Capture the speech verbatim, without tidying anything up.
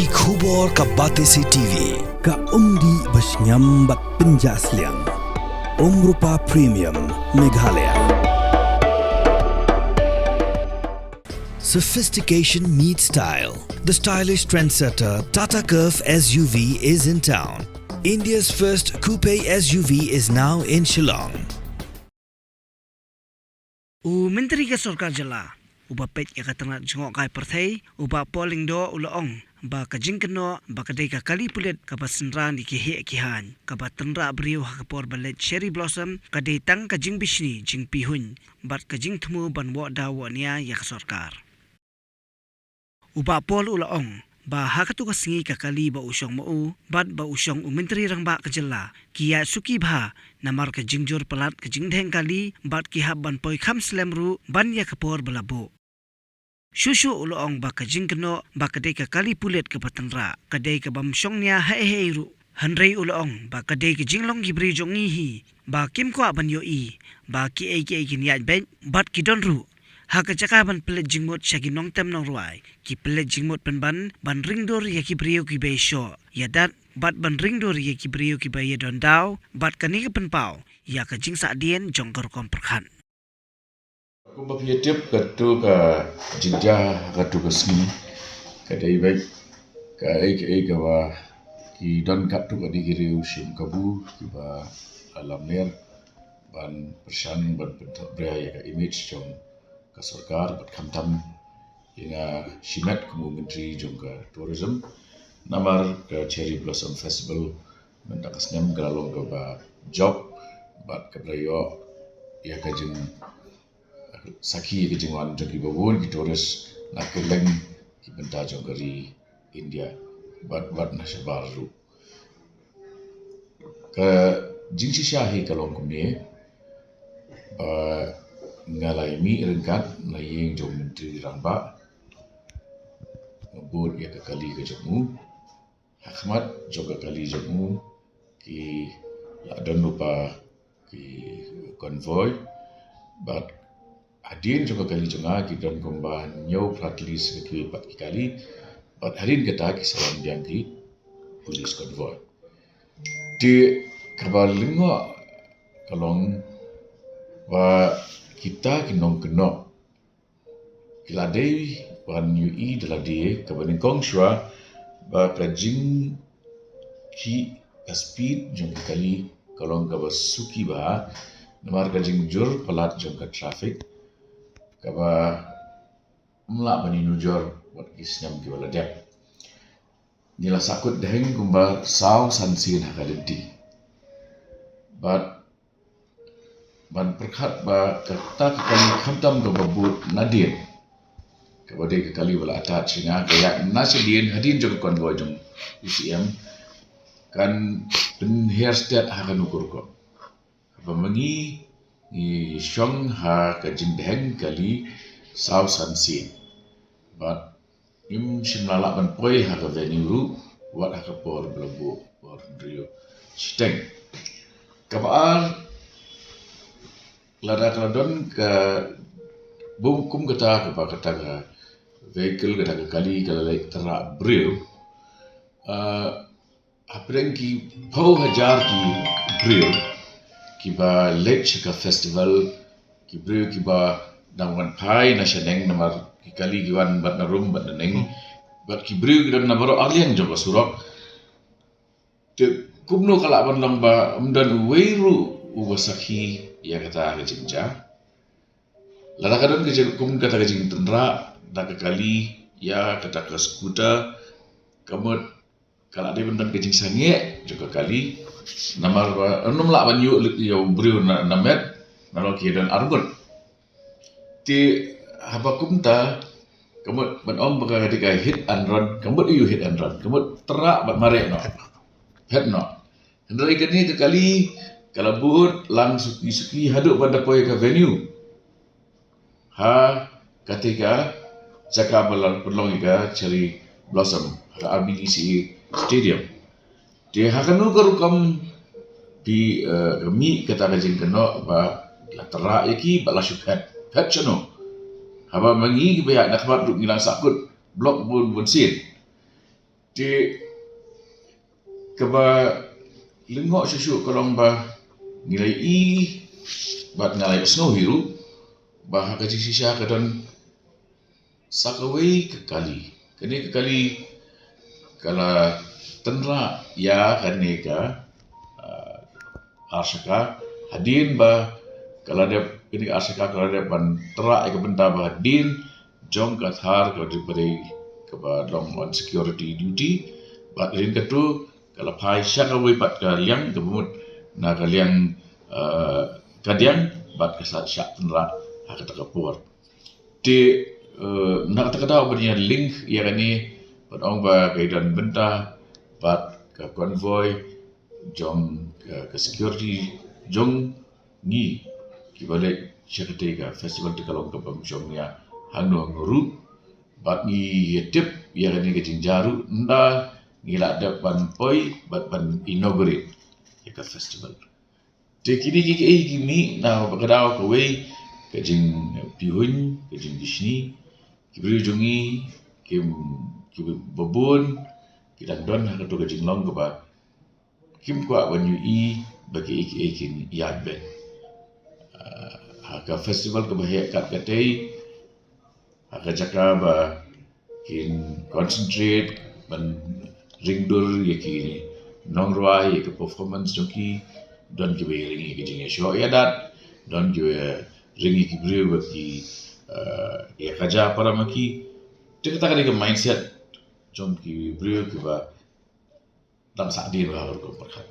Ki khubor ka Batesi T V, ka umdih ba shngiam bad pynjah sliang. Umrupa Premium, Meghalaya. Sophistication meets style. The stylish trendsetter Tata Curvv S U V is in town. India's first coupe S U V is now in Shillong. U Myntri ka Sorkar Jylla uba peit ïa ka tnat jngohkai pyrthei, u Bah Paul Lyngdoh, u la ong ba ka jingkynnoh ba ka dei ka kali pulit kaba synran ïa ki heh ki haiñ, kaba tynrah briew ha ka por ba leit Cherry Blossom, ka dei tang ka jingbishni jingpihuiñ bad ka jingthmu ban woh daw woh nia ïa ka sorkar. U Bah Paul u la ong ba ha katu ka sngi ka kali ba u shong ma u bad ba u shong u Myntri Rangbah ka jylla ki ïaid suki bha namar ka jingjur palat ka jingdheng kali bad ki hap ban poi kham slem ruh ban ïa ka por ba la buh. Shuh shuh u la ong ba ka jingkynnoh ba ka dei ka kali pulit kaba tynrah ka dei kabym shong nia haei haei ruh. Hynrei u la ong ba ka dei ka jinglong ki briew jong ngi hi ba kim kwah ban ïohi ba kiei kiei kin ïaid beit bad ki don ruh ha ka jaka ban pynleit jingmut sha ki nongtem nongrwai, ki pynleit jingmut pynban ban ringdur ïa ki briew kiba ïashoh ïadat bad ban ringdur ïa ki briew kiba ïadon daw bad kane ka pynpaw ïa ka jingsahdien jong ka rukom pyrkhat. Kumba phi ïatip, katu ka jingjia ha katu ka sngi ka dei beit kaei kaei kaba ki don katto katne ki riew shim kabu kiba la lamler ban pyrshang ban pynthohbria ïa ka image jong ka sorkar bad khamtam ïa nga shimet kum u Myntri jong ka Tourism. Namar ka Cherry Blossom Festival mynta ka snem ka la long kaba jop bad kaba la ïoh ïa ka jingsakhi ïa ka jingwan jong kiba bun ki tourist na kylleng ki bynta jong ka ri India bad, bad na shabar ruh. Ka jingshisha hi ka long kumne ba nga la ïa mih ryngkat na ïing jong u Myntri Rangbah, nga bud ïa ka kali ka jong u. Ha khmat jong ka kali jong u ki la don lypa ki convoy bad hadien jong ka kali jong nga ki don kumba hynñiew phra tylli ki pat ki kali bad hadien kata ki sa wan biang ki police convoy. Te kaba lyngngoh ka long ba kita ki nongkynnoh ki la dei ban ïohi da lade kaba nyngkong shuwa ba ka jingkhih ka speed jong ki kali ka long kaba suki bha namar ka jingjur palat jong ka traffic kaba ym lah ban ïanujor wat ki snem kiba la dep. Ngi la sahkut daheng kumba saw san sien ha ka lynti. Bad ban pyrkhat ba kata ka kali khamtam kaba bud nadien, kaba dei ka kali ba la attach sha nga, ka ïaid na shadien hadien jong ka convoy jong U C M, kan pynhiar stet ha kano ka rukom. Haba ma ngi ngi shong ha ka jingdheng kali saw san sien. Bad ngim shym la lah ban poi ha ka venue ruh wat ha ka por ba la buh por hynriew shiteng. Kaba ar, lada ka la don ka bym kum kata, kaba kata ka vehicle, kata ka kali ka la leit tyrrah briew, ah, hapdeng ki phew hajar ki briew kiba leit sha ka festival, ki briew kiba dang wan phai na shaneng namar ki kali ki wan bad na rum bad na neng, bad ki briew ki don na baroh arliang jong ka surok. Te kumno ka lah ban long ba ym don uwei ruh uba sakhi ïa kata ka jingjia? Lada ka don ka jing, kum kata ka jingtynrah da ka kali ïa kata ka scooter, ka mut ka la dei ban don ka jingsangeh jong ka kali. Namar ba ym lah ban ïuh lut ïa u briew na, na met, nalor ki don arngut. Te haba kumta, ka mut ban ong ba ka dei ka hit and run, ka mut ïu hit and run, ka mut tyrrah bad mareh noh. Phet noh. Hynrei kane ka kali ka la bud lang suki suki haduh ban da poi ka venue. Ha kata ka jaka ba la pynlong ïa ka Cherry Blossom, ha ka R B D C A Stadium. Te ha kano ka rukom phi, eh, ka mih kata ka jingkynnoh ba la tyrrah ïa ki ba la shu phet, phet shano? Haba ma ngi kiba ïaid na khmat ruh ngi nang sahkut block bun bun sien. Te kaba lyngngoh shuh shuh ka long ba ngi la ïohi bad nga la ïohsngew hi ruh ba ha ka jingshisha ka don sa kawei ka kali. Kane ka kali ka la tynrah ïa kane ka, ah, arshaka hadien ba ka la dep, kane ka arshaka ka la dep ban tynrah ïa ka bynta ba hadien jong ka thar ka dei ba dei kaba long on security duty. Bad hadien katu ka la phai sha kawei pat ka liang kaba mut na ka liang, ah, kadiang bad ka sa shah tynrah ha kata ka por. Te, eh, na kata ka daw ban ïa link ïa kane ban ong ba ka don bynta bad ka convoy jong ka, ka security jong ngi kiba leit sha katei ka festival te ka long kaba ym shong ïa hangno hangno ruh. Bad ngi ïa tip ïa kane ka jingjaru ynda ngi la dep ban poi bad ban inaugurate ïa ka festival. Te kine ki, ki, ki mih na ba ka daw kawei ka jingpihuiñ, ka jingdishni. Ki briew jong ngi ki, ki babun ki dang don ha kato ka jinglong kaba kim kwah ban ïohi ba ki, ki, ki ïaid beit. Ah, ha ka festival kaba heh kat katei, ha ka jaka ba kin concentrate ban ring dur ïa ki nongrwai, ïa ki performance jong ki. Don kiba ring ïa ki jingïashoh ïadat, don kiba ring ïa ki briew ba ki, eh, ïa kaja para ma ki. Te kata ka dei ka mindset jong ki briew kiba dang sah dien ba ha ka rukom pyrkhat.